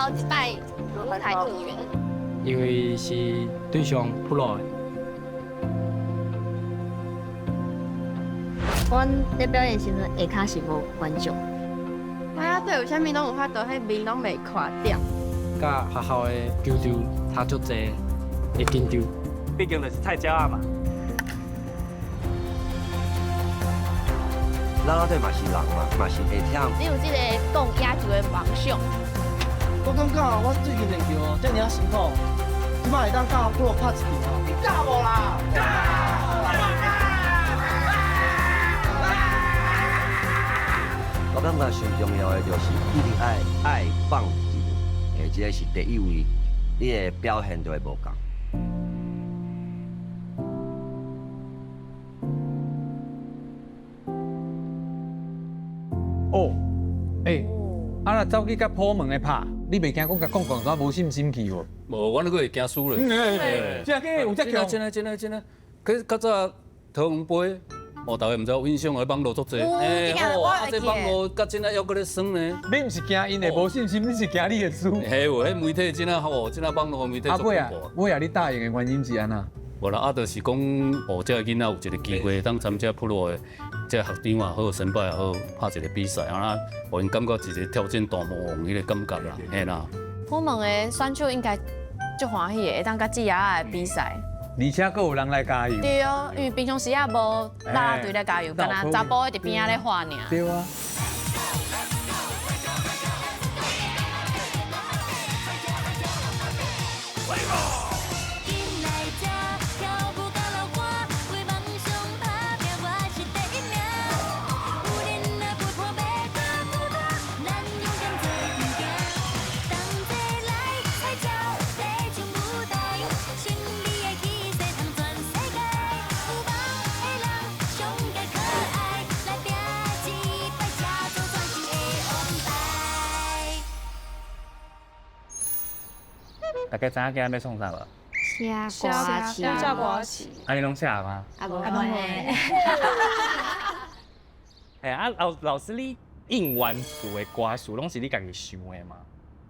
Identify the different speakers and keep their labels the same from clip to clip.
Speaker 1: 頭一擺舞台應援。
Speaker 2: 因為是對上 pro 的。
Speaker 3: 阮咧表演時陣，下跤是無觀眾。
Speaker 4: 啦啦隊有啥物攏有法度，彼面攏袂垮掉。
Speaker 2: 佮學校的球場差足濟，會緊張。
Speaker 5: 畢竟就是菜鳥仔嘛。
Speaker 6: 啦啦隊嘛是人嘛，嘛是會忝。
Speaker 1: 你有這个講野球的夢想。
Speaker 7: 我感覺我最近練球哦，遮爾仔辛苦，這擺會當佮 pro 拍一場哦。你敢無啦？敢！
Speaker 6: 我感覺上重要的就是一定愛愛棒球，這个是第一位，你的表現就會無仝。
Speaker 8: 哦，欸，啊若走去佮普門的拍，你袂驚講共講講煞無信心去無？
Speaker 9: 無，阮閣會驚輸咧。
Speaker 8: 真假有遮強？
Speaker 9: 真的真的真的，可是較早桃園杯，哦，大家毋知影印象的網路足濟，
Speaker 1: 欸，
Speaker 9: 啊，這網路佮真正猶閣咧耍呢。
Speaker 8: 你毋是驚𪜶會無信心，你是驚你會輸。
Speaker 9: 嘿有，彼媒體真正好，真正網路媒體足恐怖。
Speaker 8: 尾啊，尾啊，你答應的原因是按怎？
Speaker 9: 無啦，啊，就是講，哦，這个囡仔有一个機會當參加 pro 的，這個學長也好，先輩也好，拍一個比賽，啊，予𪜶感覺一個挑戰大魔王彼个感覺啦，嘿啦。
Speaker 10: 普門的選手應該足歡喜的，會當佮姊仔的比賽。
Speaker 8: 而且閣有人來加油。
Speaker 10: 對哦，因為平常時啊無啦啦隊來加油，干焦查埔的佇邊仔咧喊爾。
Speaker 8: 對啊。
Speaker 5: 大家知影今日欲創啥無？
Speaker 3: 寫歌詞。
Speaker 4: 寫歌詞。
Speaker 5: 啊，你攏寫嗎？
Speaker 3: 啊，無。
Speaker 5: 欸，啊，老師，你應援詞的歌詞攏是你家己想的嗎？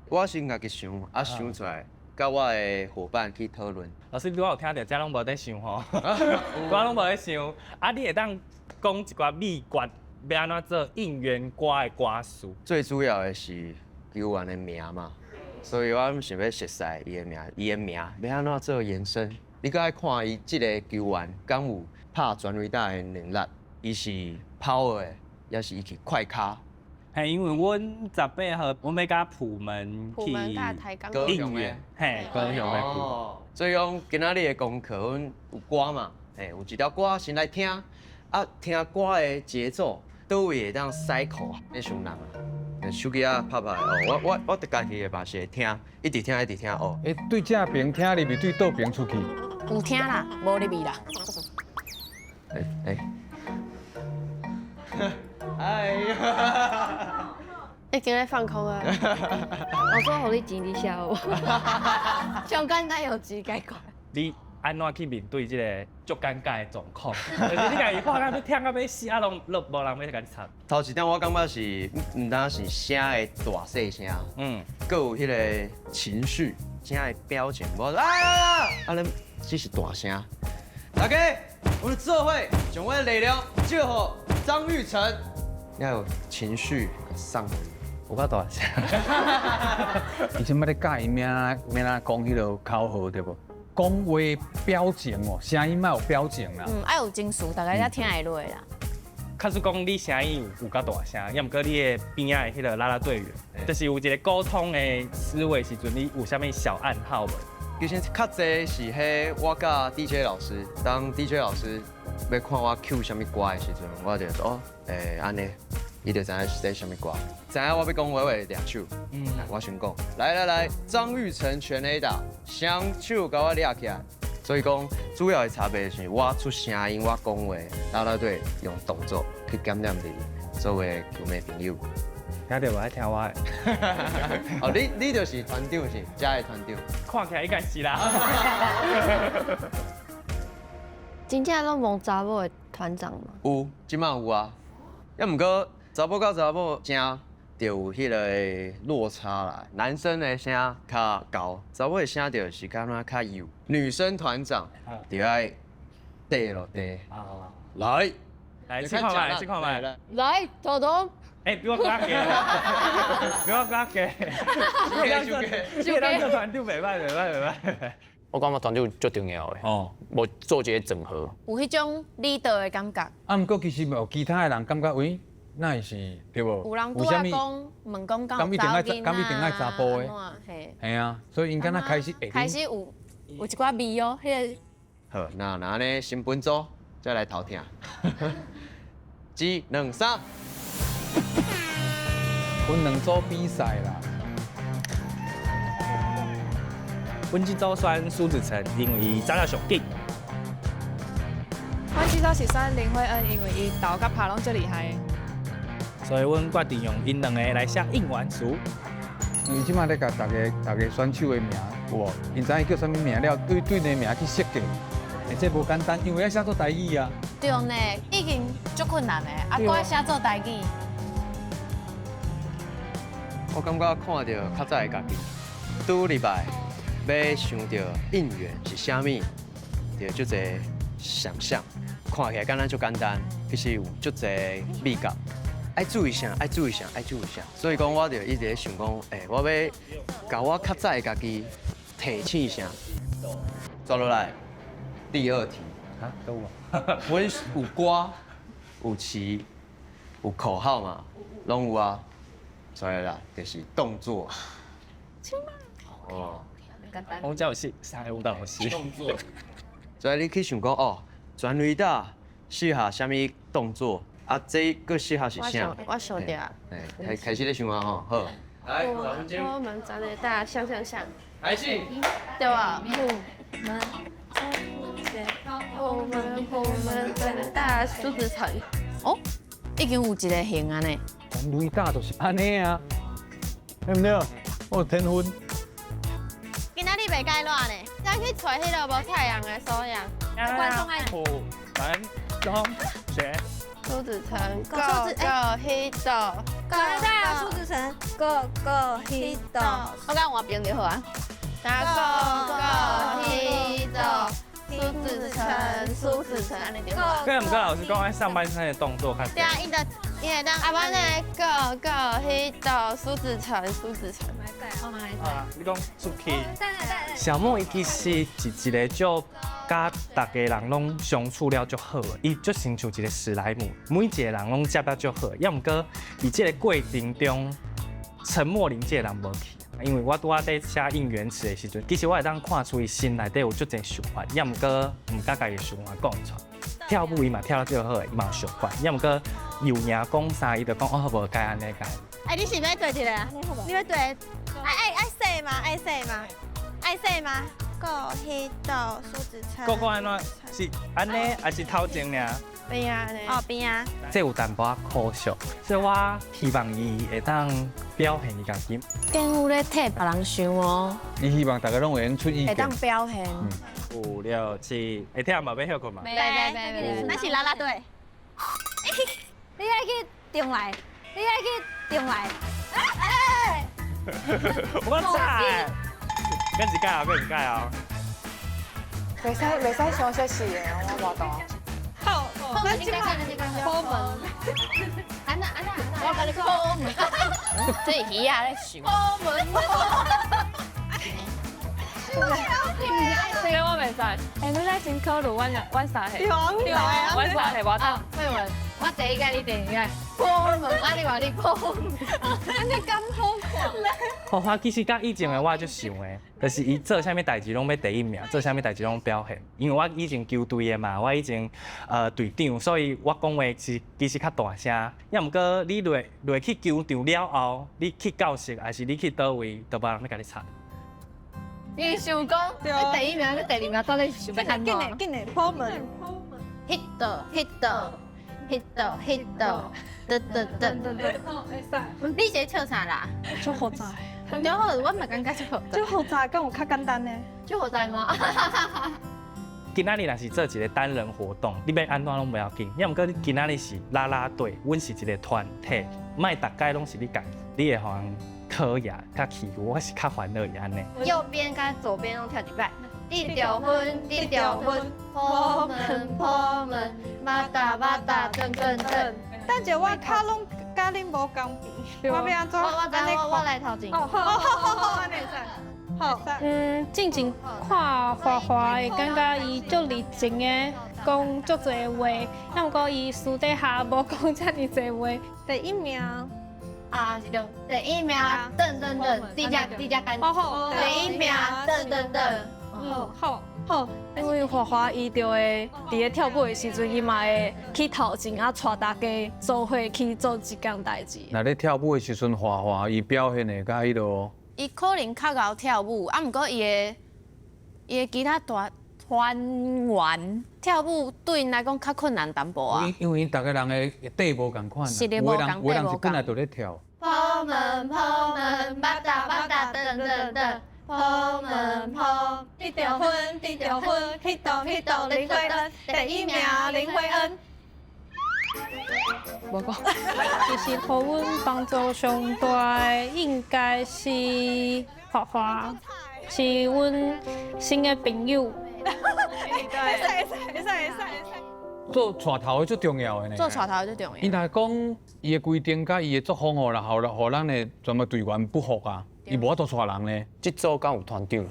Speaker 11: 我先家己想，啊想出來，佮我的夥伴去討論。
Speaker 5: 老師，你拄仔有聽著，這攏無咧想吼，我攏無咧想。啊，你會當講一寡秘訣，欲按怎做應援歌的歌詞？
Speaker 11: 最主要的是球員的名嘛。所以我想欲熟似伊的名，伊的名欲按怎做延伸？你閣愛看伊這个球員敢有拍全壘打的能力？伊是 power 的，抑是伊去快跤？
Speaker 5: 嘿，因為阮18號，阮欲佮普門去應援，嘿，高雄的普。
Speaker 11: 所以講今仔日的功課，阮有歌嘛？嘿，有一條歌先來聽，啊，聽歌的節奏，佗位會當 cycle 啊？那傷難啊！手機仔拍拍哦，我佇家己的嘛是會聽，一直聽一直聽哦。
Speaker 8: 欸，對正邊聽入去，對倒邊出去。
Speaker 10: 有聽啦，無入去啦。
Speaker 11: 欸欸。哎呀！
Speaker 4: 已經咧放空啊！
Speaker 3: 我說予你錢你寫無？上簡單有錢解決。
Speaker 5: 你按怎去面對這个足尷尬的狀況？就是你家己看到欲忝到欲死，啊，攏無人欲共你插。
Speaker 11: 頭一點我感覺是毋單是聲的大細聲，閣有彼个情緒，聲的表情。無啊啊！恁這是大聲。大家，我們做伙將我的力量借予張育成。要有情緒上，
Speaker 5: 有較大聲。
Speaker 8: 伊這擺咧教伊欲按怎講彼个口號對無？講話表情哦，聲音愛有表情啦。
Speaker 10: 嗯，愛有情緒，大家才聽會落啦。
Speaker 5: 假使講你聲音有較大聲，抑毋過你的邊仔的彼个啦啦隊員，就是有一个溝通的思維時陣，你有啥物小暗號無？
Speaker 11: 其實較濟是彼我佮 DJ 老師，當 DJ 老師欲看我 cue 啥物歌的時陣，我就說哦，欸，按呢，伊就知影是這啥物歌，知影我欲講話會掠手，我先講，來來來，張育成全壘打，雙手共我掠起來。所以講，主要的差別是我出聲音，我講話，啦啦隊用動作去感染佇所有的球迷朋友。
Speaker 5: 聽著無愛聽我的。
Speaker 11: 哦，你就是團長是，遮的團長。
Speaker 5: 看起來應該是啦。
Speaker 4: 真正攏無查某的團長嗎？
Speaker 11: 有，這擺有啊。抑毋過查某佮查某誠就有彼个落差啦。男生的聲較高，查某的聲就是感覺較幼。女生團長就愛低落低。來，
Speaker 5: 來，試看覓，試看覓。
Speaker 3: 來，彤彤。
Speaker 5: 欸，比我較低，比我較低。你當做團長袂歹，袂歹，袂歹。
Speaker 12: 我感覺團長足重要的，哦，無做一個整合，
Speaker 10: 有彼種 leader 的感覺。
Speaker 8: 啊，毋過其實有其他的人感覺，喂，哪會是對無？
Speaker 10: 有人拄仔講問講
Speaker 8: 敢一定愛，敢一定愛查埔的？
Speaker 10: 嘿，
Speaker 8: 係啊，所以𪜶敢若開始
Speaker 10: 開始有一寡味哦，彼個。
Speaker 11: 好，那那按呢先分組，再來頭疼。一、兩、三。
Speaker 8: 分兩組比賽啦。
Speaker 5: 阮這組選蘇子成，因為伊走得上緊。
Speaker 13: 阮這組是選林慧恩，因為伊投佮拍攏足厲害。
Speaker 5: 所以阮決定用𪜶兩個來寫應援詞。
Speaker 8: 伊這擺咧共逐个逐个選手的名有無？𪜶知影伊叫啥物名了，對對个名去設計，欸，這無簡單，因為愛寫做台語啊。
Speaker 10: 對呢，已經足困難的，啊，閣愛寫做台語。
Speaker 11: 我感覺看著較早的家己，拄禮拜欲想著應援是啥物，就足濟想象，看起來敢若足簡單，其實有足濟秘訣，愛注意啥，愛注意啥，愛注意啥。所以講，我就一直咧想講，欸，我欲共我較早的家己提醒啥。抓落來，第二題。
Speaker 5: 啊，都有。
Speaker 11: 阮有歌，有詞，有口號嘛，攏有啊。所以啦，就是動作。哦。
Speaker 5: 我這有是三個舞蹈老師。
Speaker 11: 動作。所以你去想講哦，全壘打適合啥物動作？啊，這閣適合是啥？
Speaker 4: 我想著啊。
Speaker 11: 開開始咧想啊吼，好。
Speaker 4: 來，我們全壘打像像像。
Speaker 11: 開始。
Speaker 4: 對吧？我們全壘打蘇子成。
Speaker 10: 哦，已經有一個型按呢。
Speaker 8: 全壘打就是按呢啊，對毋對？我有天分。
Speaker 1: 今仔日袂蓋熱呢，
Speaker 4: 咱去揣彼个無太陽的所在。
Speaker 1: 觀眾愛。
Speaker 5: 虎門中學。
Speaker 4: 蘇子成，Go Go Hit。
Speaker 14: 全壘打蘇子成，Go Go Hit。
Speaker 1: 我講換邊就好啊。
Speaker 4: Go Go Hit。蘇子成，蘇子成，按呢對。
Speaker 5: 跟毋過老師講，愛上半身的動作較。
Speaker 1: 對啊，伊就伊會當
Speaker 4: 啊，阮的 Go Go Hit，蘇子成，蘇子成。
Speaker 5: 啊，你講出去。小莫伊其實是一個足佮逐个人攏相處了足好的，伊就親像一個史萊姆，每一個人攏接得足好。抑毋過佇這個過程中，陳默林這個人無去，因為我拄仔佇寫應援詞的時陣，其實我會當看出伊心內底有足濟想法，抑毋過毋敢共伊的想法講出來。跳舞伊嘛跳得足好的，伊嘛有想法，抑毋過有影講啥，伊就講哦，無該按呢改。
Speaker 1: 哎，你是欲對一個啊？你欲對？愛愛愛說嗎？愛說嗎？愛說嗎？
Speaker 14: Go Hit 蘇子成。
Speaker 5: 個個按怎是按呢，還是頭前爾？
Speaker 4: 邊仔呢？
Speaker 14: 哦，邊仔。
Speaker 5: 這有淡薄仔可惜，所以我希望伊會當表現伊家己。
Speaker 10: 更有咧替別人想哦。
Speaker 8: 你希望大家攏會用出意見。
Speaker 10: 會當表現。
Speaker 5: 五六七，會聽嘛？欲歇睏嘛？
Speaker 1: 袂袂袂，咱是啦啦隊。
Speaker 14: 你愛去定來，你愛去定來。
Speaker 5: 我操！跟一屆啊，跟一屆啊。
Speaker 13: 袂使袂使傷細細的，我無懂。
Speaker 1: 好，咱這個破門。安那安那，我共你破門。
Speaker 10: 這是魚仔咧想。
Speaker 1: 破門。
Speaker 13: 這個我袂使。欸，你來先考慮阮阮三個。對啊，阮三個無得。
Speaker 3: 慧文，我第一屆，你第二屆。
Speaker 1: 破門，啊你話你破門，
Speaker 13: 你敢好看？
Speaker 5: 花花其實佮以前的我足像的，就是伊做啥物代誌攏欲第一名，做啥物代誌攏表現。因為我以前球隊的嘛，我以前隊長，所以我講話是其實較大聲。抑毋過你落落去球場了後，你去教室還是你去佗位，都無人欲共你插。
Speaker 3: 你想講，你第一名，你第二名到底是想欲按怎？
Speaker 14: 緊嘞緊嘞，破門。
Speaker 1: Hit hit hit hit，得得得。你是咧笑啥啦？
Speaker 13: 足複雜。
Speaker 1: 足好，我嘛感覺足複雜。
Speaker 13: 足複雜，敢有較簡單呢？
Speaker 3: 足複雜嗎？
Speaker 5: 今仔日若是做一個單人活動，你欲按怎攏無要緊。抑毋過你今仔日是啦啦隊，阮是一個團體，莫逐擺攏是你家己，你會予人討厭、較欺負，我是較煩惱是按呢。
Speaker 4: 右邊佮左邊攏跳一擺。得著分，得著分，破門破門，馬達馬達，轉轉轉。
Speaker 13: 等下我跤攏佮恁無仝邊，我欲按怎？
Speaker 4: 我我我來頭前。
Speaker 13: 哦，好好好好，按呢會使。好。
Speaker 15: 嗯，進前看華華會感覺伊足熱情的，講足濟話，啊，毋過伊私底下無講遮爾濟話。
Speaker 13: 第一名。
Speaker 4: 啊，是對。第一名，噔噔噔，這只這只簡單。第一名，噔噔噔。
Speaker 13: 好，好，好。
Speaker 16: 因為華華伊就會佇咧跳舞的時陣，伊嘛會去頭前啊，帶大家做伙去做這件代誌。
Speaker 8: 若咧跳舞的時陣，華華伊表現的佮彼落，
Speaker 10: 伊可能較𠢕跳舞，啊，毋過伊的其他團團員跳舞對𪜶來講較困難淡薄啊。
Speaker 8: 因為𪜶逐个人的底無仝款，
Speaker 10: 有
Speaker 8: 的人有的人是本來就咧跳。
Speaker 4: 破門破門，巴達巴達，噔噔噔。破門破，
Speaker 13: 得著分，得著分，彼度彼度林慧恩，第一名林慧恩。
Speaker 16: 無講。
Speaker 15: 其實予阮幫助上大的應該是華華，是阮新的朋友。
Speaker 13: 會使會使會使會使。
Speaker 8: 做帶頭的足重要的呢。
Speaker 10: 做帶頭的足重要。
Speaker 8: 伊若講伊的規定佮伊的作風吼，然後予咱的全部隊員不服啊。伊無法度帶人呢。
Speaker 12: 這組敢有團長？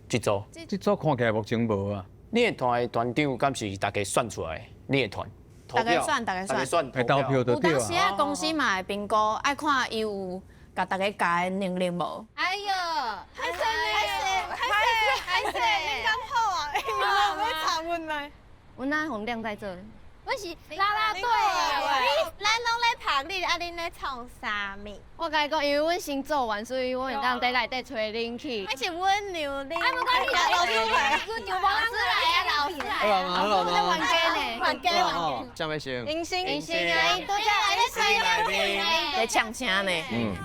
Speaker 12: 這組。
Speaker 8: 這組看起來目前無啊。
Speaker 12: 你的團的團長敢是大家選出來？你的團。
Speaker 10: 大家選，大家選。
Speaker 8: 投票就對啊。
Speaker 10: 有當時啊，公司嘛會評估，愛看伊有共大家教的能力無。
Speaker 4: 哎喲，歹勢歹勢歹勢歹勢，
Speaker 13: 恁敢好啊？伊有欲查阮來。
Speaker 3: 阮哪予晾在這？
Speaker 1: 阮是啦啦隊，你咱攏咧拍你，啊恁咧創啥物？
Speaker 3: 我共你講，因為阮先做完，所以阮會當佇內底吹冷氣。
Speaker 1: 還是阮娘恁？
Speaker 14: 啊，毋過你老師來，
Speaker 1: 老師來啊，老師來。
Speaker 11: 好啦好啦，
Speaker 3: 玩家呢？
Speaker 1: 玩家玩
Speaker 11: 家。啥物先？
Speaker 13: 迎新
Speaker 4: 迎新啊，𪜶拄才來咧吹冷氣，
Speaker 10: 咧唱聲呢。
Speaker 11: 嗯。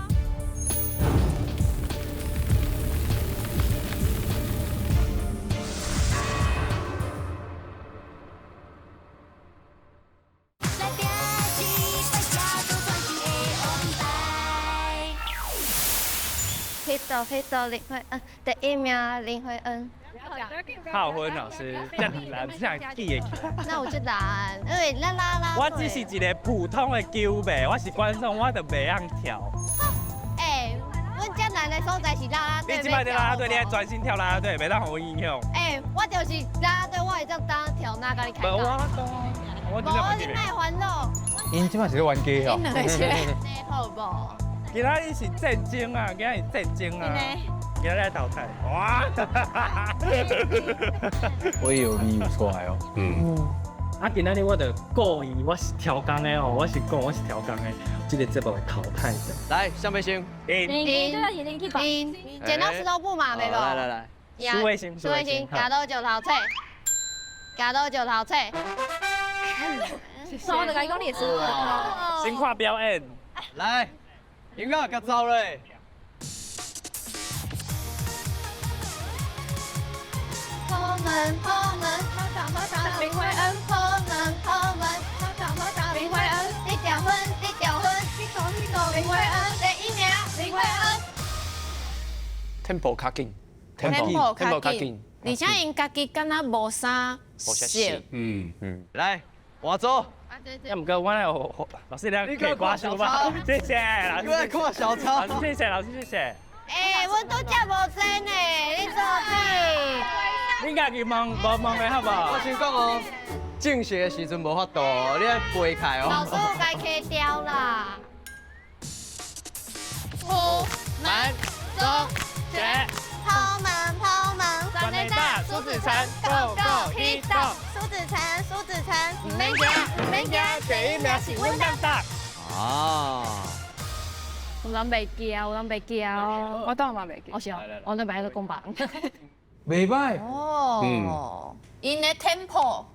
Speaker 4: 彼度彼度林慧恩，第一名林慧恩。
Speaker 5: 浩坤老師，這難，這樣記會起。
Speaker 4: 那有這難，因為咱啦啦。
Speaker 5: 我只是一個普通的球迷，我是觀眾，我就袂曉跳。
Speaker 4: 欸，阮這難的所在是啦啦隊。
Speaker 5: 你這擺佇啦啦隊，你愛專心跳啦啦隊，袂當予阮影響。
Speaker 4: 欸，我就是啦啦隊，我會當當跳哪共你開講。
Speaker 5: 無我，
Speaker 4: 無你莫煩惱。
Speaker 8: 𪜶這擺是咧玩家哦。
Speaker 10: 𪜶兩個是咧。
Speaker 4: 好無？
Speaker 5: 今仔日是戰爭啊！今仔日戰爭啊！今仔日淘汰，哇！
Speaker 8: 我有理有出來哦。
Speaker 5: 嗯。啊，今仔日我就故意，我是超工的哦，我是講我是超工的，這個節目會淘汰的。
Speaker 11: 來，下面先。
Speaker 4: 𪜶，剪刀石頭布嘛，袂無？
Speaker 11: 來來來。
Speaker 5: 蘇慧心，
Speaker 4: 蘇慧心，鉸刀石頭菜，鉸刀石頭菜。
Speaker 14: 我就共你講，你會輸。
Speaker 5: 先看表演。
Speaker 11: 來。贏啊，共走咧！
Speaker 4: 破門破門，林慧恩，破門破門，林慧恩，得著分得著分，林慧恩，第一名，林慧恩。
Speaker 12: Tempo 較緊
Speaker 10: ，Tempo 較緊，而且𪜶家己敢若無啥熟。
Speaker 9: 嗯嗯，
Speaker 11: 來，換組。
Speaker 5: 啊，毋過我有老師，你可以掛手嗎？謝謝老師。
Speaker 11: 你來看小抄。
Speaker 5: 老師謝謝，老師謝謝。
Speaker 4: 欸，阮拄才無真呢，你做屁？
Speaker 5: 你家己問，無問的好無？
Speaker 11: 我先講哦，正式的時陣無法度，你愛背開哦。
Speaker 4: 老師，我該開掉啦。
Speaker 1: 虎
Speaker 5: 門
Speaker 1: 中
Speaker 5: 學。
Speaker 4: 破門破門，
Speaker 5: 全垒打蘇子成，Go Go 彼度。
Speaker 4: 蘇子成，蘇子成，
Speaker 5: 毋免驚，毋免驚，第一名是阮當打。
Speaker 11: 啊！
Speaker 3: 有人袂記啊，有人袂記啊。
Speaker 13: 我當然嘛袂記。
Speaker 3: 我是哦，我都袂曉講別人。
Speaker 8: 袂歹。
Speaker 10: 哦。𪜶的 tempo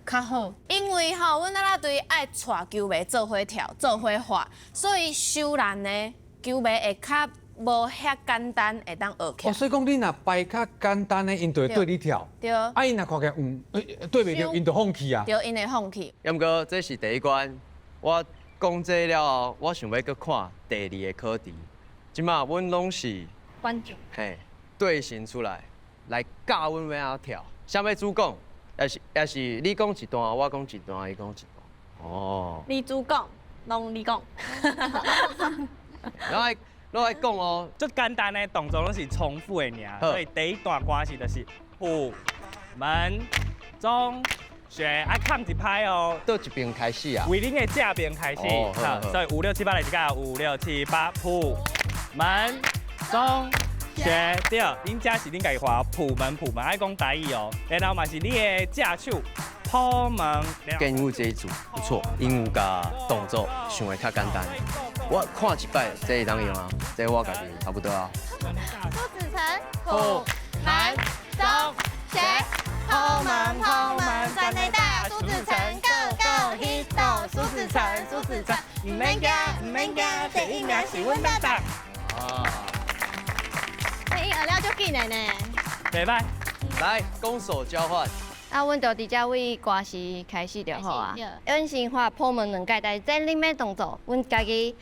Speaker 10: 較好，因為吼，阮啦啦隊愛帶球迷做伙跳、做伙畫，所以收難的球迷會較無遐簡單會當學起來。
Speaker 8: 哦，所以講你若排較簡單的，𪜶就會對你跳。
Speaker 10: 對。
Speaker 8: 啊，𪜶若看起來對袂著，𪜶就放棄啊。
Speaker 10: 對，𪜶會放棄。
Speaker 11: 毋過這是第一關，我讲这了后，我想欲阁看第二个课题。这马阮拢是
Speaker 3: 观众，
Speaker 11: 嘿，队形出来，来教阮欲按怎跳。啥物主讲？抑是你讲一段，我讲一段，伊讲一段。哦。
Speaker 16: 你主讲，拢你讲。
Speaker 11: 拢爱讲哦，
Speaker 5: 足简单的动作拢是重复的尔，所以第一段歌词就是普门中学，爱崁一拍哦。
Speaker 11: 佗一边开始啊？
Speaker 5: 为恁的正边开始，好，所以五六七八来一个，五六七八普门中学，对，恁这是恁家己画普门普门，爱讲台语哦。然后嘛是你的正手普门。
Speaker 11: 建武这一组不错，𪜶有共动作想的较简单。我看一摆，这会当用啊，这我家己差不多啊。
Speaker 4: 苏子成，普门中学，普门普门全垒打，苏子成 go go hit，苏子成苏子成，
Speaker 5: 毋免惊毋免惊，第一名是阮搭档。
Speaker 11: 啊！
Speaker 16: 欸，𪜶学了足紧的呢。
Speaker 5: 袂䆀。
Speaker 11: 来，攻守交换。
Speaker 3: 啊，阮就直接为歌词开始就好啊。阮先画破门两届，但是这恁欲动作，阮家己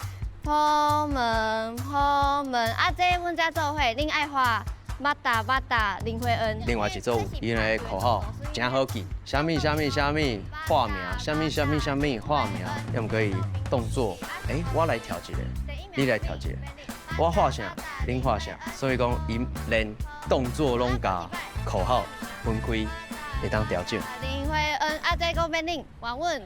Speaker 3: 破门破门啊，这阮才做伙，恁爱画马达马达林慧恩。
Speaker 11: 另外一组𪜶的口号真好记，啥物啥物啥物喊名，啥物啥物啥物喊名，抑毋过伊动作，欸，我来跳一个，你来跳一个，我喊啥，恁喊啥，所以讲𪜶连动作拢共口号分开。会当调整。
Speaker 3: 林慧恩，啊，这个免恁，换阮。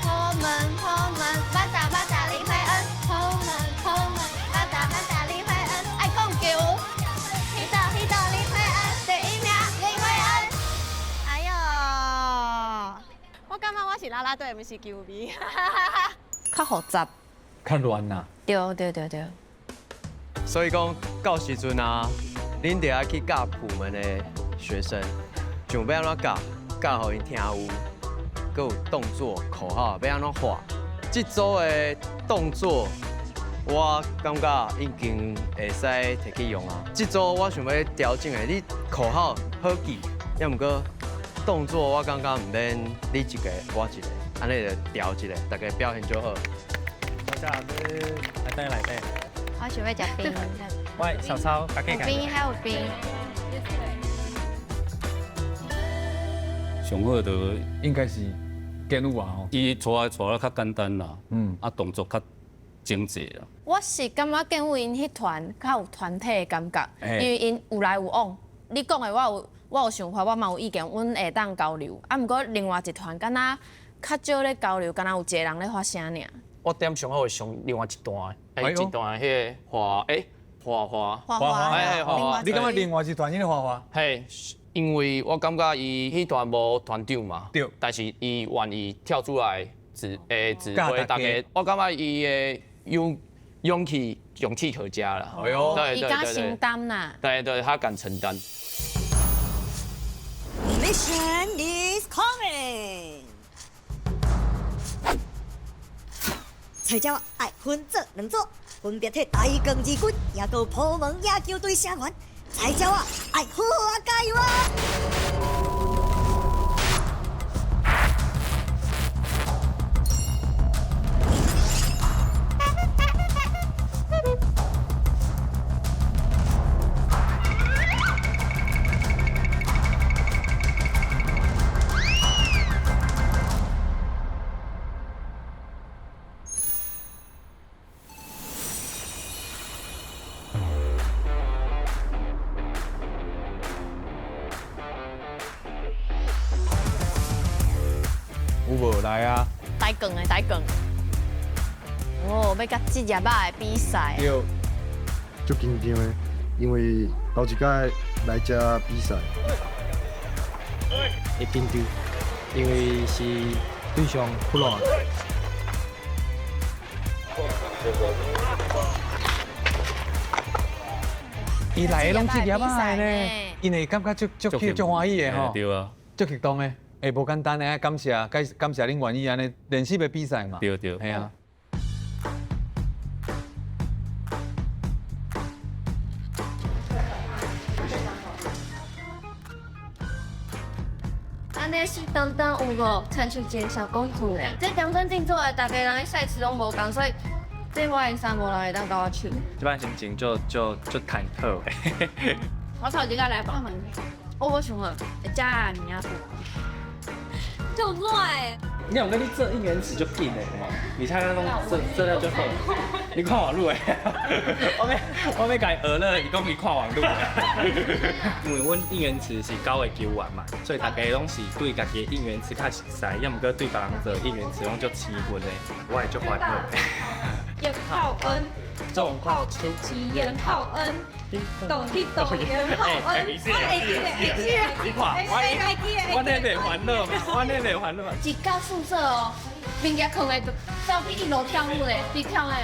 Speaker 4: 破门破门，马达马达林慧恩。破门破门，马达马达林慧恩。爱讲球。彼道彼道林慧恩，第一名林慧恩。
Speaker 16: 哎哟，我感觉我是啦啦队，毋是球迷。
Speaker 10: 较复杂。
Speaker 8: 较乱啦。
Speaker 10: 对对对对。
Speaker 11: 所以讲，到时阵啊，恁得爱去教普门的学生，想欲按怎教，教予𪜶听有，阁有动作口号欲按怎喊。这组的动作，我感觉已经会使提去用啊。这组我想欲调整的，你口号好记，抑毋过动作我感觉毋免你一个我一个，按呢就调一下，大家表现就好。
Speaker 5: 多谢老师，来等来等。
Speaker 3: 我想欲食冰。
Speaker 5: 喂，小超，
Speaker 3: 有冰还有冰。
Speaker 9: 上好就
Speaker 8: 应该是建武啊吼。
Speaker 9: 伊带带得较简单啦，啊动作较精致啦。
Speaker 10: 我是感觉建武𪜶彼团较有团体的感觉，因为𪜶有来有往。你讲的我有想法，我嘛有意见，阮会当交流。啊，毋过另外一团敢若较少咧交流，敢若有一个人咧发声尔。
Speaker 12: 我点上好上另外一段，欸，一段彼个花，欸，花花，
Speaker 8: 花花，欸，花花。你感觉另外一团彼个花花？
Speaker 12: 嘿，因为我感觉伊彼团无团长嘛，
Speaker 8: 对，
Speaker 12: 但是伊愿意跳出来指挥大家，我感觉伊的勇气可嘉啦。
Speaker 8: 哎哟，
Speaker 12: 对
Speaker 10: 伊敢承担啦。
Speaker 12: 对对，他敢承担。
Speaker 17: Mission is coming。找鸟爱分做两组，分别替台钢二军，也阁普门野球队声援。菜鸟仔爱好好啊加油啊！
Speaker 8: 有无来啊？
Speaker 10: 台钢的台钢。哦，欲佮职业仔的比赛。
Speaker 8: 对。
Speaker 18: 足紧张的，因为头一摆来遮比赛。
Speaker 2: 会紧张，因为是对上 Pro。
Speaker 8: 伊来的拢职业仔的呢，𪜶会感觉足欢喜的吼。
Speaker 9: 对啊。
Speaker 8: 足激动的。欸，无简单的，感谢感感谢恁愿意按呢练习的比赛嘛。
Speaker 9: 对对。
Speaker 8: 嘿啊。
Speaker 3: 按呢是當當有無？親像一個小公主呢。這量身定做的，逐家人的賽事攏無仝，所以這我的衫無人會當共我搶。
Speaker 5: 這擺心情就就就忐忑。
Speaker 1: 我頭一個來講，
Speaker 3: 我無想啊，
Speaker 1: 會食物仔
Speaker 14: 就亂。
Speaker 5: 你講你做應援詞就緊的嘛？你睇咱攏做做了就好。你看網路的，我欲共伊學了，伊講伊看網路。因為阮應援詞是九個球員嘛，所以大家攏是對家己的應援詞較熟悉，抑毋過對別人做應援詞攏足生分的，我會足煩惱。
Speaker 15: 嚴浩恩，
Speaker 5: 重炮出
Speaker 15: 擊，嚴浩恩，懂去懂嚴浩恩，我會記得，會記得，
Speaker 5: 你看，我咧袂煩惱嘛，我咧袂煩惱嘛。
Speaker 3: 一到宿舍哦，物件囥的就走去一樓跳舞咧，佇跳咧，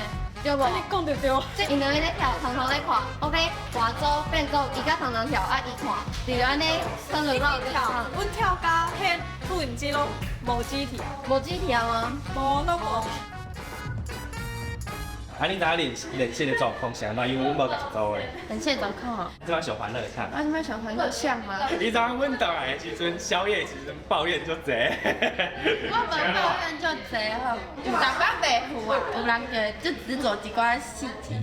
Speaker 3: 對無？
Speaker 16: 你講著對。
Speaker 3: 這𪜶兩个咧跳，常常咧看，OK，換組變組，伊佮常常跳，啊伊看，就按呢三輪繞跳。
Speaker 16: 阮跳甲彼錄影機攏無機體，
Speaker 3: 無機體嗎？
Speaker 16: 無，攏無。
Speaker 5: 啊，你知影練練習的狀況是按怎？因為阮無共組的。
Speaker 1: 練習狀況哦。
Speaker 5: 這擺上煩惱啥？
Speaker 1: 啊，這擺上煩惱啥嗎？
Speaker 5: 你知影阮轉來的時陣，宵夜的時陣抱怨足濟。
Speaker 1: 我無抱怨足濟吼，有淡薄袂赴啊，有人就就只做一寡細節。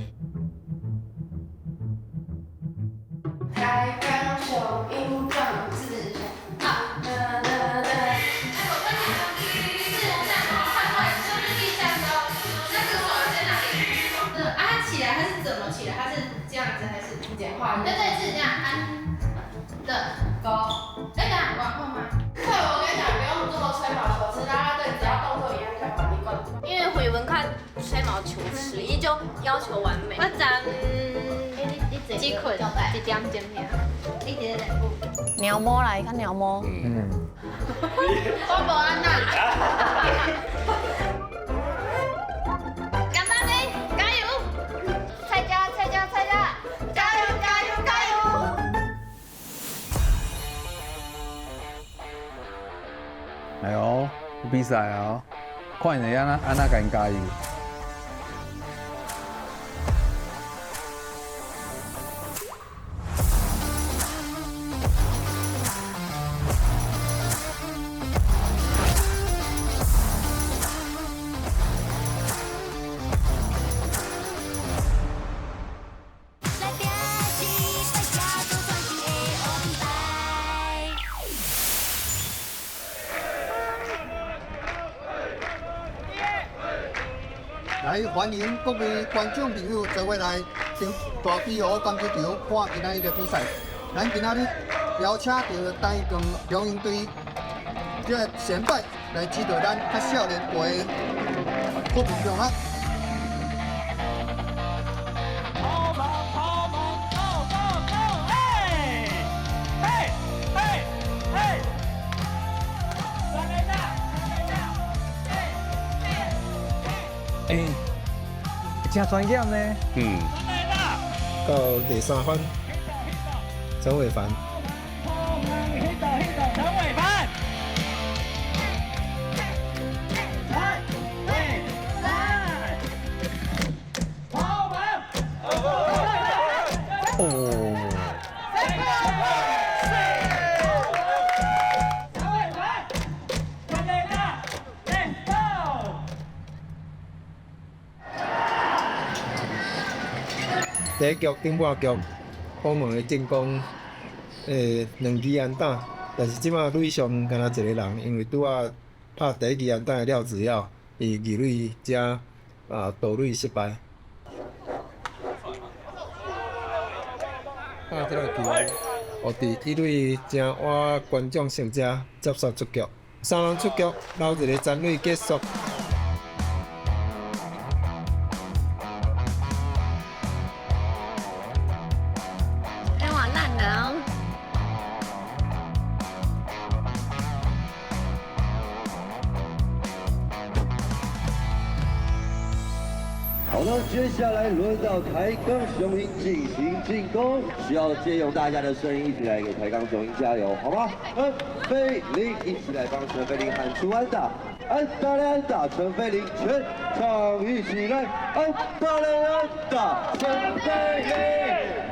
Speaker 4: 台鋼雄鷹壯志，啊啦啦啦。
Speaker 1: 对对，是這樣，按的勾，哎，等下往後嗎？
Speaker 10: 對，我跟你講，不用這麼吹毛求疵，啦啦隊只要動作一樣就好，你管。
Speaker 1: 因為玟文較吹毛求疵，伊就要求完美。我昨只睏一點鐘爾。
Speaker 3: 你佇咧練舞？鳥摸來，看鳥摸。
Speaker 8: 嗯。
Speaker 1: 我無按那。簡單嘞，加油！
Speaker 3: 蔡家，蔡家，蔡家，加油，加油，加油！
Speaker 8: 來哦，有比賽哦，看𪜶會按怎按怎共𪜶加油。
Speaker 19: 來歡迎各位觀眾朋友做伙來大比湖棒球場看今仔日的比賽。咱今仔日邀請到台鋼雄鷹隊這個前輩來指導咱較少年輩的國民中學。
Speaker 5: 跑跑跑跑，Go Go Go！嘿，嘿，嘿，嘿！
Speaker 8: 哎，真專業呢。
Speaker 9: 嗯。
Speaker 18: 到第三番，陳偉凡。
Speaker 5: 陳偉凡。
Speaker 8: 哦。
Speaker 18: 第一局頂半局，虎門的進攻，兩支安打，但是這擺壘上干焦一個人，因為拄仔拍第一支安打的廖子耀，伊二壘遮啊盜壘失敗。拍這個球，予佇一壘正倚觀眾席遮接殺出局，三人出局，留一個殘壘結束。
Speaker 6: 好的，接下來輪到台鋼雄鷹進行進攻，需要借用大家的聲音一起來給台鋼雄鷹加油，好嗎？陳飛霖一起來幫陳飛霖喊出安打，安打嘞安打，陳飛霖全場一起來，安打嘞安打，陳飛霖，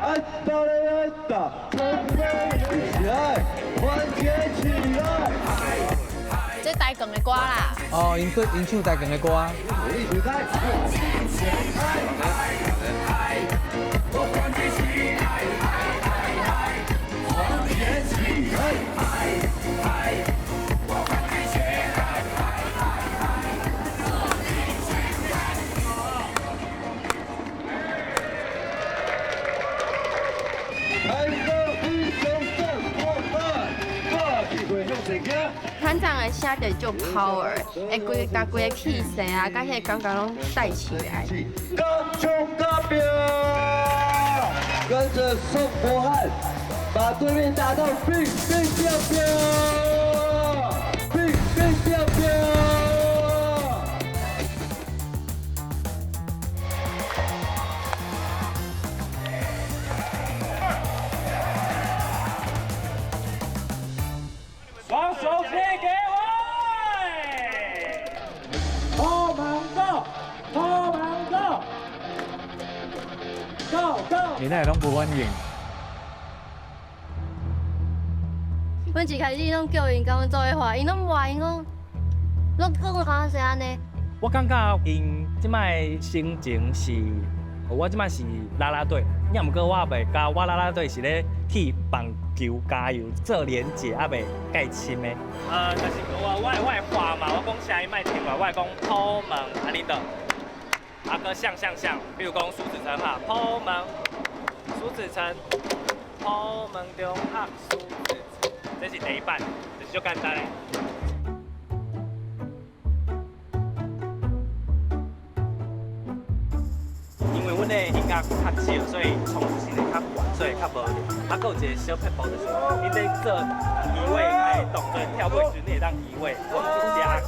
Speaker 6: 安打嘞安打，陳飛霖，一起來，團結起來。
Speaker 10: 强的歌啦。
Speaker 8: 哦，𪜶对𪜶唱台钢的歌。
Speaker 1: 团长的声就足 power，会规共规个气势啊，佮彼个感觉拢带起来。
Speaker 6: 跟着宋柏翰，把对面打到乒乒乓乓，乒乒乓乓。
Speaker 5: 双手借给我，破门 go，破门 go， go go。
Speaker 8: 你哪会拢无反应？
Speaker 3: 阮一开始拢叫𪜶共阮做伙画，𪜶拢无爱，𪜶讲，拢讲敢是按呢。
Speaker 5: 我感觉𪜶这摆心情是，我这摆是啦啦队，也毋过我也袂佮我啦啦队是咧替棒球加油做连结，也袂介深的。但是我会画嘛，我讲声音莫停落，我会讲破门啊，恁就，啊阁像像像，比如讲苏子成哈，破门，苏子成，破门中学苏子成，这是第一版，就是足简单的。因为阮的音乐较少，所以重复性会较悬，所以较无力。啊，阁有一个小撇步就是，你在做移位的动作，跳舞时阵你会当移位，从这甲这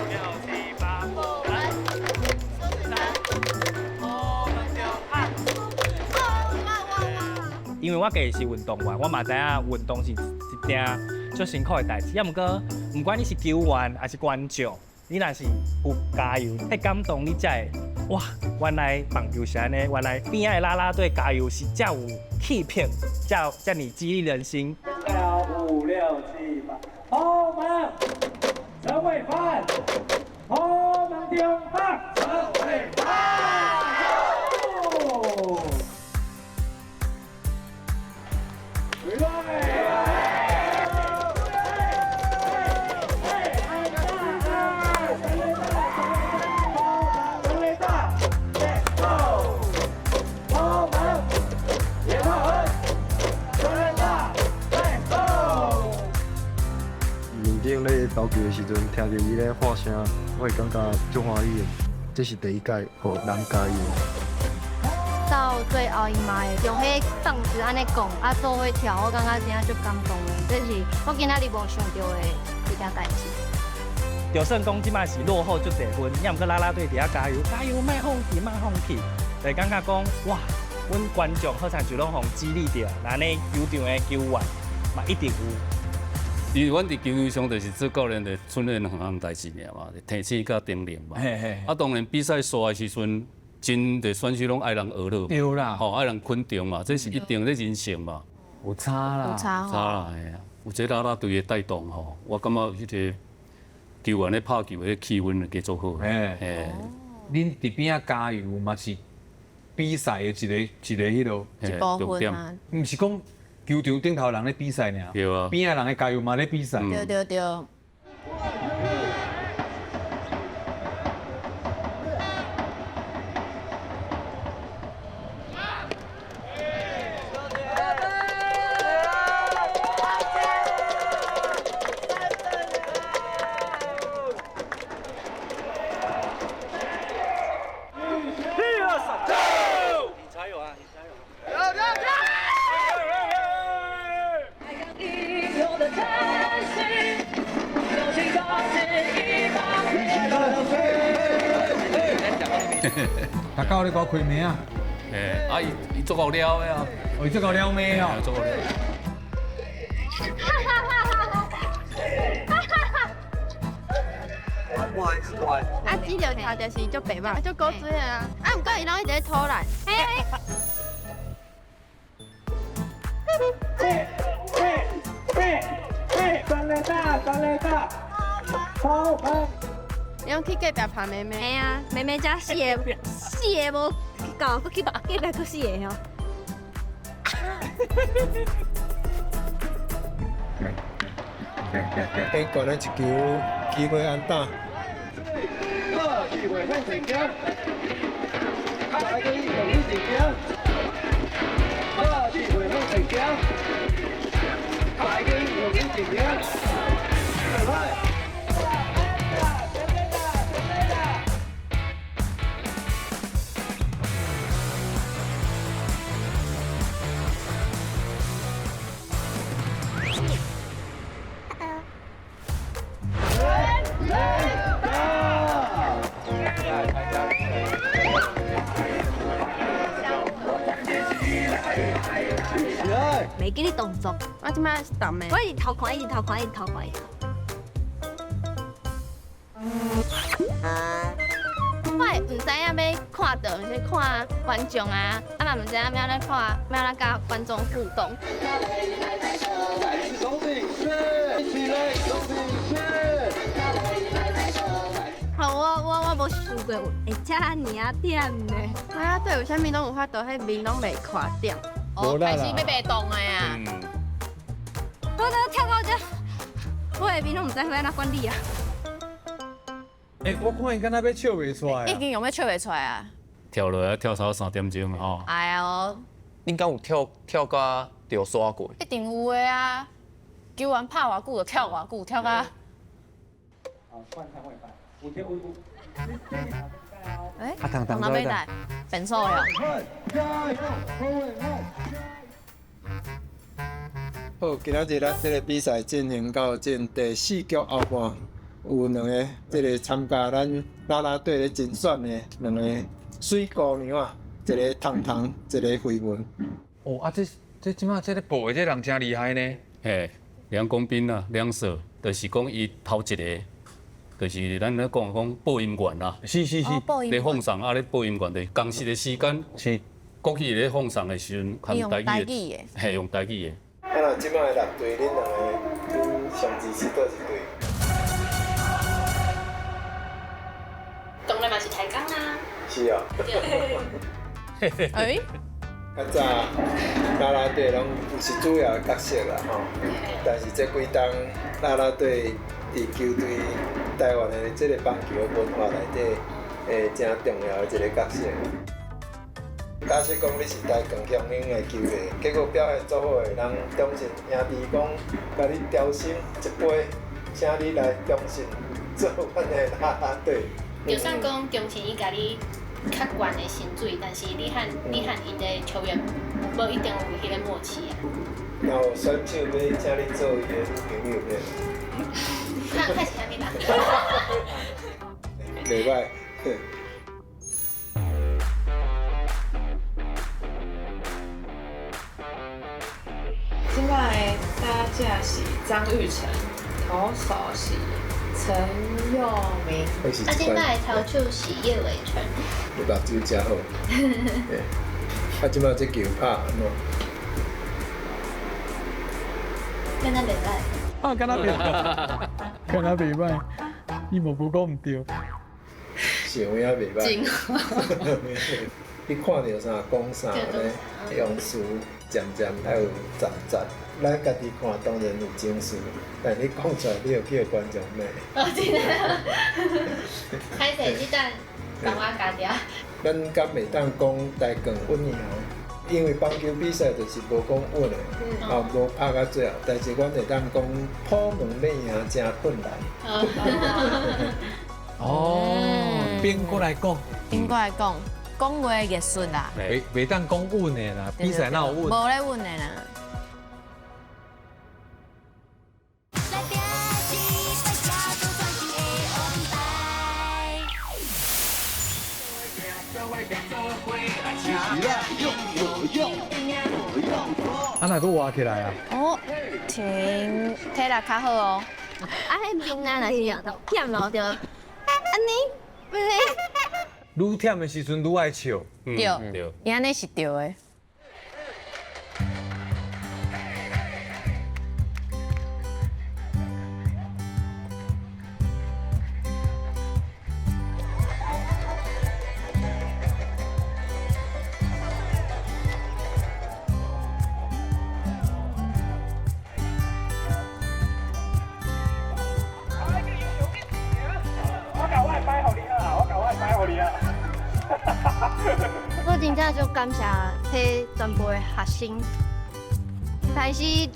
Speaker 5: 六七八，来，三，因为我家己是运动员，我嘛知影运动是一件足辛苦的代志。啊，毋过毋管你是球员还是观众，你若是有加油，彼感动你才会哇！原来棒球是按呢，原来边仔的啦啦队加油是遮有气魄，遮遮尔激励人心。5、6、7、8，破门，陈伟凡，破门中学，陈伟凡。回来。
Speaker 18: 面顶咧投球的时阵，听著伊咧喊声，我会感觉足欢喜的。这是第一届予人加油。
Speaker 3: 到最后，伊嘛会用彼棒子按呢讲，啊做伙跳，我感觉真正足感动的。这是我今仔日无想著的一件代志。
Speaker 5: 就算讲这摆是落后足济分，也毋过啦啦队伫遐加油，加油，莫放弃，莫放弃，就感觉讲哇，阮观众好亲像拢予激励著，那呢球场的球员嘛一定有。
Speaker 9: 因为阮伫球场上就是做教练，就训练两项代志尔嘛，提醒佮叮咛嘛。啊，当然比赛煞的时阵，真济选手拢爱人学乐。
Speaker 8: 对啦。
Speaker 9: 吼，爱人肯定嘛，这是一定，这人性嘛。
Speaker 8: 有差啦。
Speaker 10: 有差
Speaker 9: 吼。差啦，嘿啊，有这啦啦队的带动吼，我感觉彼个球员咧拍球的气氛会加足好。
Speaker 8: 嘿。恁伫边仔加油嘛是比赛的一个一个彼落
Speaker 10: 一部分啊。
Speaker 8: 毋是讲。球场顶头人咧比赛尔，
Speaker 9: 对啊，
Speaker 8: 边仔人咧加油嘛咧比赛。
Speaker 10: 对对对。
Speaker 8: 大狗咧给我开名啊！
Speaker 9: 欸，啊伊伊足够了的啊！
Speaker 8: 哦，伊足够了咩哦？
Speaker 9: 足够了。
Speaker 1: 啊，这条跳就是足白目，足古锥的啊！啊，毋过伊拢一直咧偷懒。
Speaker 5: 嘿，嘿，嘿，三垒大，三垒大。
Speaker 1: 你用去隔壁拍妹妹。
Speaker 14: 嘿啊，妹妹才四个，四个無夠，閣去隔壁閣四個吼。
Speaker 18: 先過咱一球機會安打。
Speaker 6: 機會向前行，來個一向前行，機會向前行，來個一向前行，來。
Speaker 14: 袂記你動作，
Speaker 1: 我這擺是澹的。
Speaker 14: 我一直偷看，一直偷看，一直偷看。
Speaker 3: 我會毋知影欲看著，是看觀眾啊，啊嘛毋知影欲按怎看，欲按怎佮觀眾互動。好，我無想過會遮爾仔忝呢。
Speaker 1: 啊，對，有啥物攏有法度，彼面攏袂看點。
Speaker 10: 哦，開始欲袂動的啊！
Speaker 14: 我都跳到這，我的面攏毋知欲按怎管理啊。
Speaker 8: 欸，我看伊敢若欲笑袂出來。
Speaker 10: 已經用欲笑袂出來啊！
Speaker 9: 跳落來跳差3點鐘吼。
Speaker 10: 哎喲！
Speaker 12: 恁敢有跳跳甲著煞過？
Speaker 10: 一定有的啊！球員拍偌久就跳偌久，跳甲。欸，
Speaker 8: 啊，
Speaker 10: 哪欲來？變數了。
Speaker 18: 好，今仔日咱這個比賽進行到這第四局後半，有兩个這个參加咱啦啦隊咧競選的兩个水姑娘啊，一个糖糖，一个緋聞。
Speaker 8: 哦，啊，這這這擺這个報的這人真厲害呢。
Speaker 9: 嘿，梁公斌啊，梁 Sir，就是講伊頭一个，就是咱咧講講播音員啦。
Speaker 8: 是是是。
Speaker 9: 咧放送啊，咧播音員，就是仝時的時間。是。國語咧放送的時陣，
Speaker 10: 用台語的。
Speaker 9: 嘿，用台語的。
Speaker 18: 啊，若這擺的六隊，恁兩个，恁上支持佗一隊？
Speaker 1: 當然嘛是台鋼啊。
Speaker 18: 是啊。
Speaker 10: 欸？
Speaker 18: 較早啦啦隊攏有是主要的角色啦吼，但是這幾冬啦啦隊佇球隊台灣的這個棒球文化內底，誠重要的一個角色。假設講你是台鋼雄鷹的球迷，結果表現足好的人，中信兄弟講，共你調薪一倍，請你來中信做阮的啦啦隊。
Speaker 1: 就算講中信伊共你較懸的薪水，但是你和𪜶的球員無一定有彼个默契啊。
Speaker 18: 若有選手欲請你做伊的女朋友咧？
Speaker 1: 看看是啥物吧。
Speaker 18: 袂歹。
Speaker 13: 這擺打者是張育成，投手是陳佑明。
Speaker 1: 啊，這擺投手是葉偉成。
Speaker 18: 你目睭誠好。啊，這擺這球拍按怎？
Speaker 1: 敢若袂歹。
Speaker 20: 啊，敢若袂歹，敢若袂歹，伊嘛無講毋對。
Speaker 18: 是有影袂歹。你看著啥講啥咧，用詞漸漸愛有雜雜。咱家己看當然有情緒，但你講出來，你會叫觀眾罵。
Speaker 1: 哦，真的。歹勢，這段幫我加掉。
Speaker 18: 咱敢袂當講台鋼穩贏，因為棒球比賽就是無講穩的，啊無拍到最後。但是阮會當講，普門欲贏誠困難。
Speaker 8: 哦，變過來講。
Speaker 10: 變過來講，講話藝術啦。
Speaker 8: 袂當講穩的啦，比賽哪有穩？
Speaker 10: 無咧穩的啦。
Speaker 8: 啊，若閣活起來啊！
Speaker 10: 哦，停，體力較好哦。
Speaker 3: 啊，彼面啊，若是忝咯，就按呢，按呢。
Speaker 8: 愈忝的時陣愈愛笑。
Speaker 10: 對，對，伊按呢是對的。
Speaker 3: 正就感謝彼全部的學生，開始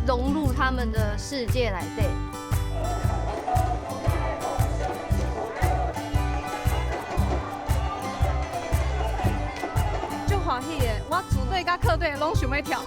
Speaker 3: 融入他們的世界內底。
Speaker 16: 足歡喜的，我主隊佮客隊攏想欲跳。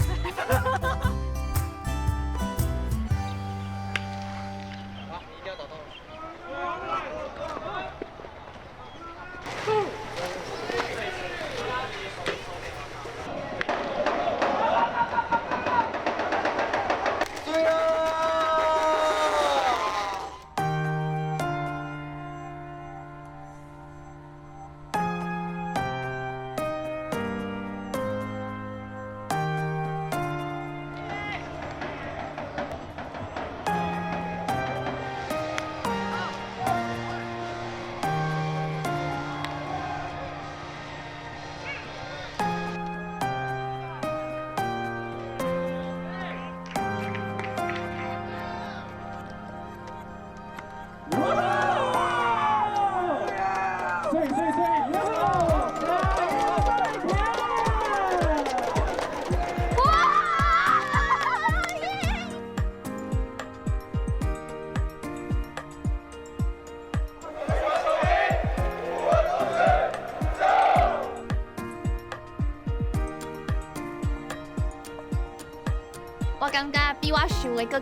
Speaker 16: 我感覺比我想的閣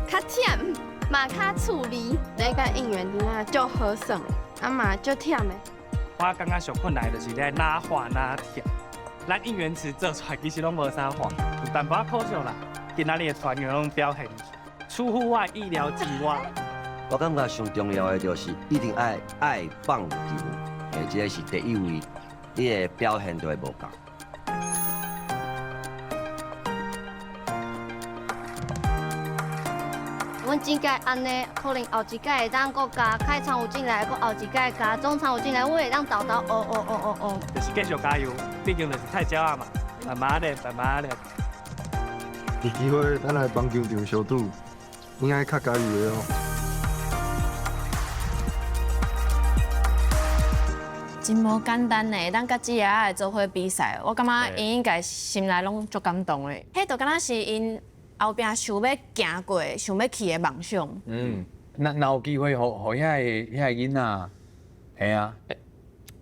Speaker 16: 較忝，嘛較趣味。
Speaker 1: 這個應援真正足好耍的，啊嘛足忝的。
Speaker 5: 我感覺上困難就是咧哪畫哪跳，咱應援詞做出來其實攏無啥畫，有淡薄仔可惜啦。今仔日的團員攏表現出乎我意料之外。
Speaker 6: 我感覺上重要的就是一定愛愛棒球，這個是第一位，你的表現就會無仝。
Speaker 3: 阮這屆按呢，可能後一屆會當閣加，開場有進來，閣後一屆加，中場有進來，阮會當沓沓哦哦哦哦哦。
Speaker 5: 就是繼續加油，畢竟就是菜鳥仔嘛，慢慢練，慢慢練。
Speaker 18: 有機會咱來棒球場相拄，應該較加油的哦。
Speaker 10: 真無簡單呢，咱佮姊仔會做伙比賽，我感覺𪜶應該心內攏足感動的。彼就敢若是𪜶後壁想欲行過、想欲去的夢想。
Speaker 8: 嗯，若有機會，予遐個囡仔，嘿啊，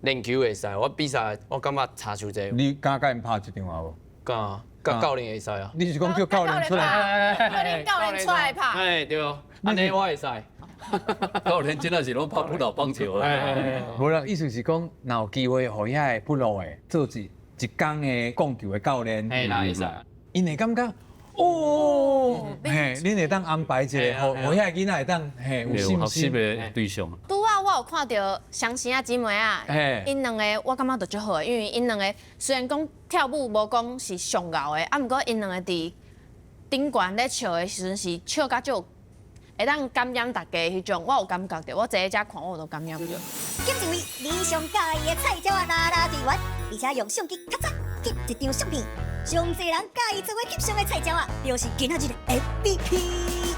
Speaker 12: 練球會使，我比賽我感覺差傷濟。
Speaker 8: 你敢佮𪜶拍一場啊無？
Speaker 12: 敢啊，佮教練會使啊。
Speaker 8: 你是講叫教練出來？
Speaker 10: 教練出來拍。
Speaker 12: 哎對，按呢我會使。
Speaker 9: 教練真的是攏拍 pro 棒球啊。
Speaker 8: 無啦，意思是講，若有機會，予遐個 pro 的做一工的摃球的教練，
Speaker 12: 嘿啦會使。
Speaker 8: 𪜶會感覺。哦，嘿，恁會當安排一個，予遐個囡仔會當嘿有信心
Speaker 9: 的對象。
Speaker 10: 拄仔我有看著雙生仔姊妹仔，𪜶兩个我感覺就足好的，因為𪜶兩个雖然講跳舞無講是上𠢕的，啊，毋過𪜶兩個佇頂懸咧笑的時陣是笑甲足會當感染大家的彼種，我有感覺著，我坐佇遮看我都感染著。
Speaker 17: 揀一位你上佮意的菜鳥仔啦啦隊員，而且用相機較早翕一張相片。上濟人佮意做伙翕相的菜鳥仔，就是今仔日的 MVP。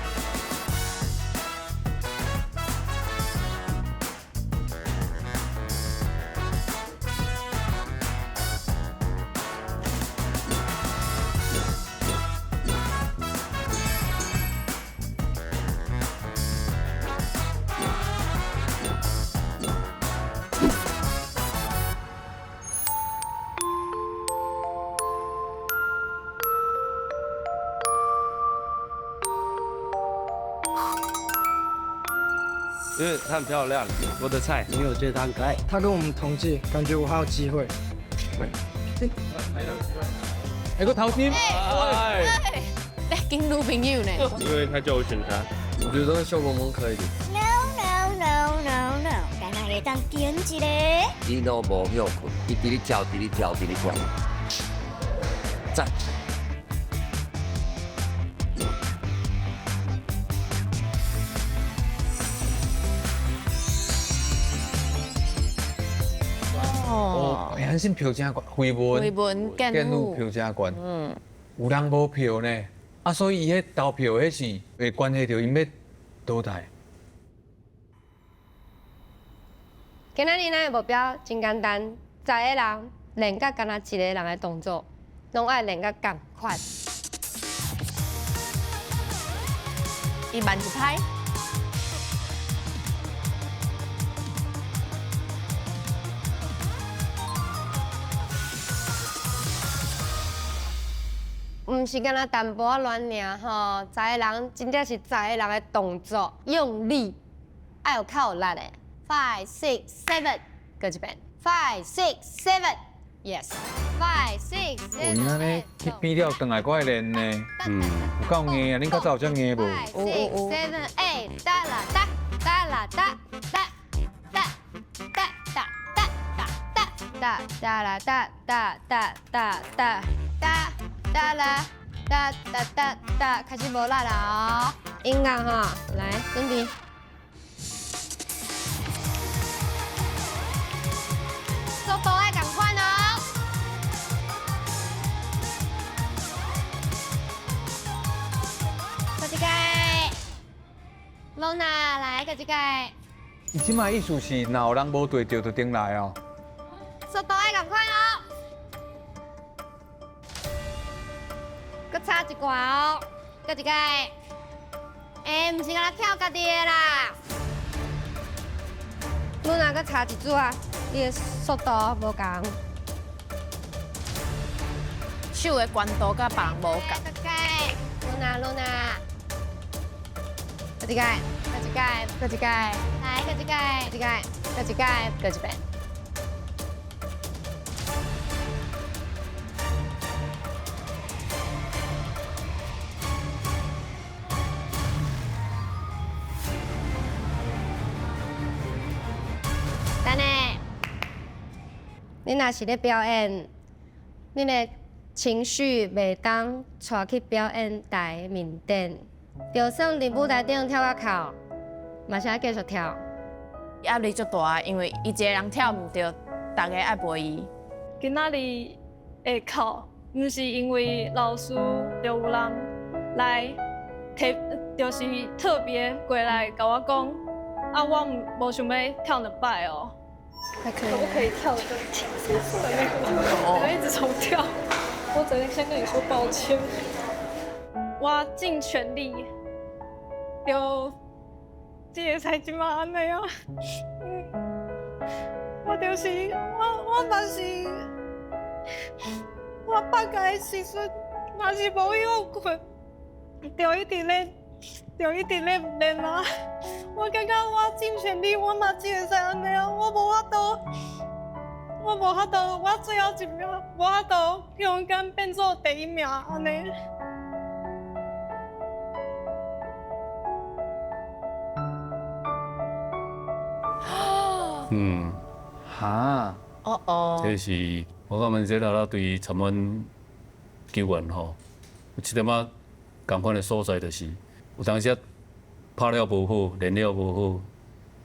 Speaker 2: 因為她很漂亮，我的菜。
Speaker 7: 因為我覺得她很可愛。她跟我們同屆，感覺我還有機會。
Speaker 8: 哎，個頭巾。
Speaker 12: 哎，
Speaker 10: 來跟女朋友呢？
Speaker 21: 因為他叫我選他，
Speaker 11: 我覺得效果蠻可以的。
Speaker 17: No no no no no，敢若會當揀一個。
Speaker 6: 伊攏無歇睏，伊佇咧跳，佇咧跳，佇咧跳。讚。
Speaker 8: 哦，阪神票真悬，緋闻，
Speaker 10: 緋闻
Speaker 8: 建武票真悬，有人无票呢，啊，所以伊彼投票彼是會關係著𪜶欲淘汰。
Speaker 3: 今仔日咱的目標真簡單，10個人練甲敢若一个人的動作，攏愛練甲仝款。
Speaker 10: 伊慢一拍。
Speaker 3: 毋是干焦淡薄仔亂爾吼，十个人真正是十个人的動作用力，愛有較有力的。Five, six, seven，閣一遍。Five, six, seven, yes. Five, six,
Speaker 8: 有影呢，去變了，轉來閣愛練呢。嗯，有夠硬啊！恁較早有遮硬無？
Speaker 3: Five, six, seven, eight，噠啦噠，噠啦噠，噠噠噠噠噠噠噠噠啦噠噠噠噠噠噠噠啦噠噠噠噠，開始無力啦哦。音樂吼，來準備。速度愛仝款哦。閣一擺，露娜來閣一擺。
Speaker 8: 伊這擺意思是，若有人無對著，就轉來哦。
Speaker 3: 速度愛仝款哦。閣差一寡哦，閣一擺。欸，毋是干焦跳家己的啦。露娜閣差一撮啊，你的速度無仝。
Speaker 10: 手的懸度佮別人無仝。
Speaker 3: 露娜，露娜，閣一擺，閣一擺，閣一擺，來，閣一擺，閣一擺，閣一擺，閣一擺。等下，你若是咧表演，你的情緒袂當帶去表演台面頂，就算佇舞台頂跳較哭，嘛是愛繼續跳。
Speaker 10: 壓力足大，因為伊一個人跳毋著，大家愛陪伊。
Speaker 16: 今仔日會哭，毋是因為老師就有人來提，就是特別過來共我講，啊，我無想欲跳兩擺哦。
Speaker 15: 還可以，可不可以跳得更輕鬆？我一直重跳，我只能先跟你說抱歉。
Speaker 16: 我盡全力，就這個才這麼按呢啊。我就是我，我嘛是，我放假的時陣，若是無歇睏，就一直咧，就一直咧練啊。我感覺我盡全力，我嘛只會使按呢啊，我無法度，我無法度，我最後一名無法度，勇敢變做第一名按呢。
Speaker 9: 嗯，
Speaker 8: 哈，
Speaker 10: 哦哦，
Speaker 9: 這是我感覺這啦啦隊參阮球員吼，有一點仔仝款的所在，就是有當時拍了無好，練了無好，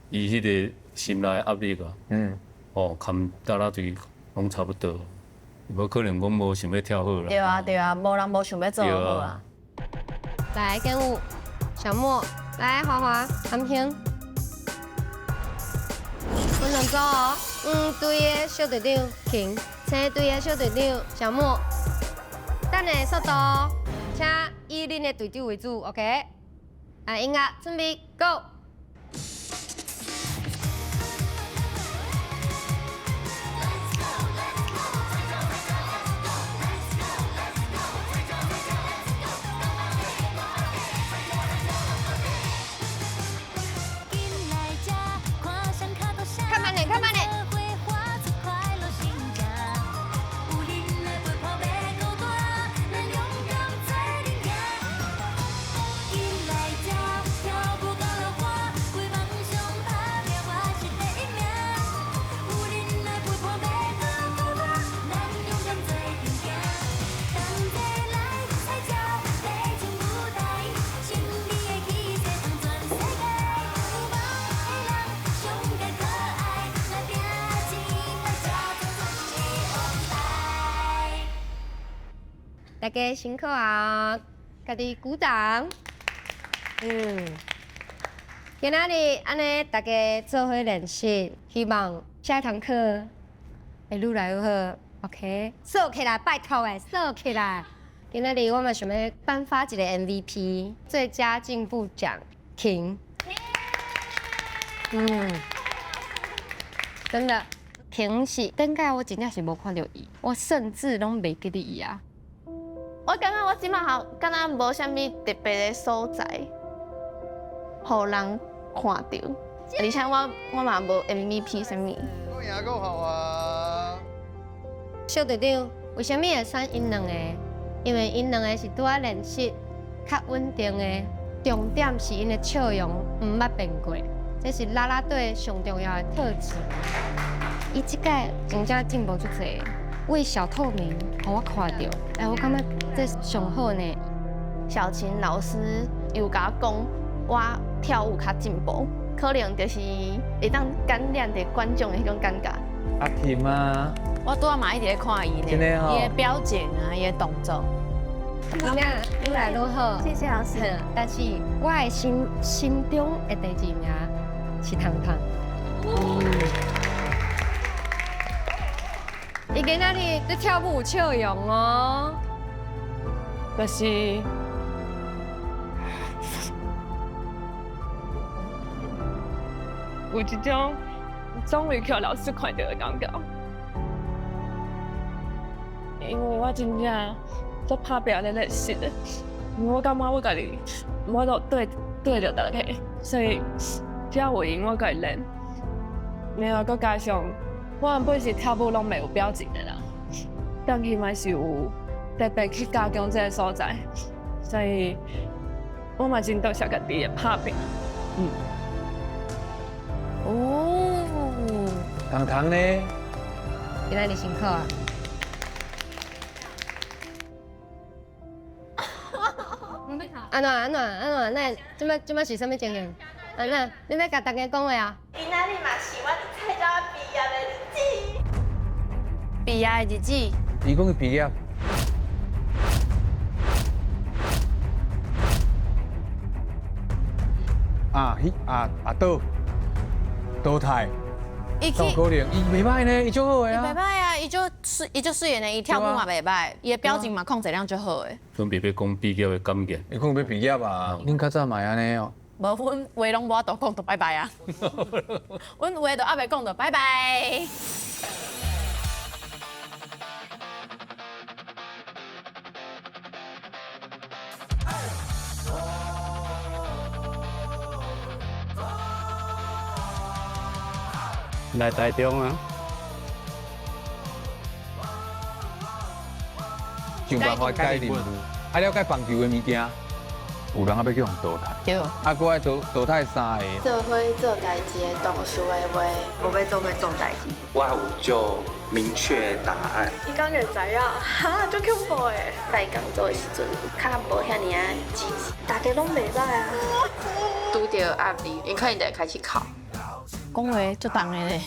Speaker 9: 伊彼個心內壓力啊，哦，含啦啦隊攏差不多，無可能講無想欲跳好啦。
Speaker 10: 對啊對啊，無人無想欲做好啊。
Speaker 3: 來，跟我小莫，來華華，安平。分兩組哦，黃隊的小隊長停，青隊的小隊長小莫。等下速度，請以恁的隊長為主，OK？啊，音樂準備，Go！較慢點，較慢點。大家辛苦啊！家己鼓掌。今仔日按呢，大家做伙練習，希望下一堂課會愈來愈好。OK，收起來，拜託的，收起來。今仔日我嘛想欲頒發一个 MVP 最佳進步獎，婷。嗯，真的，婷是頂屆我真正是無看著伊，我甚至攏袂記得伊啊。
Speaker 1: 我感覺我這馬吼，敢若無啥物特別的所在，予人看著，而且我嘛無 MVP 啥物。
Speaker 19: 贏夠好啊！
Speaker 3: 小隊長，為啥物會選𪜶兩個？因為𪜶兩個是拄仔練習較穩定的，重點是𪜶的笑容毋捌變過，這是啦啦隊上重要的特質。伊這屆真正進步足濟，為小透明，予我看著，欸，我感覺這上好呢。
Speaker 1: 小琴老師有共我講，我跳舞較進步，可能就是會當感染著觀眾的彼種感覺。
Speaker 8: 阿婷啊，
Speaker 10: 我拄仔嘛一直咧看伊呢，
Speaker 8: 真的哦
Speaker 10: 伊的表情啊，伊的動作。
Speaker 3: 怎樣？愈來愈好。
Speaker 1: 謝謝老師。
Speaker 3: 但是我的心中的第二名是糖糖。伊今仔日咧跳舞有笑容哦，
Speaker 13: 就是有一種終於予老師看著的感覺，因為我真正足拍拚咧練習的，我感覺我家己我都對著大家，所以只要有閒我家己練。然後閣加上我原本是跳舞攏袂有表情的啦，但去嘛是有特別去加強這个所在，所以我嘛真多謝家己的拍拚。嗯。
Speaker 10: 哦，
Speaker 8: 糖糖呢？
Speaker 3: 今仔日辛苦啊！按怎按怎按怎？那這擺是啥物情形？按怎？你欲共大家講話啊？
Speaker 1: 今仔日嘛是阮菜鳥畢業的日子。
Speaker 10: 畢業的日子。
Speaker 8: 伊講伊畢業。啊，彼阿阿倒淘汰，怎可能？伊袂䆀呢，伊足好的啊。
Speaker 10: 伊袂䆀啊，伊足媠的，伊跳舞嘛袂䆀，伊的表情嘛控制量足好的。
Speaker 9: 準備欲講畢業的感言。
Speaker 8: 伊講欲畢業啊？恁較早嘛會按呢哦？
Speaker 10: 無，阮話攏無法度講，就拜拜啊！阮話都猶未講，就拜拜。
Speaker 2: 來台中啊！
Speaker 8: 想辦法改任務，啊了解棒球的物件，有人仔欲去予淘汰，
Speaker 1: 對。
Speaker 8: 啊，閣愛淘汰三个。
Speaker 13: 做伙做代誌的同事的話，無欲做伙做代誌。
Speaker 5: 我有足明確的答案。
Speaker 16: 伊講就知影，哈，足恐怖的。
Speaker 13: 來工作的時陣，較無遐爾仔積極，大家攏袂䆀啊。
Speaker 1: 拄著壓力，𪜶可能就會開始哭。
Speaker 10: 講話足重的咧。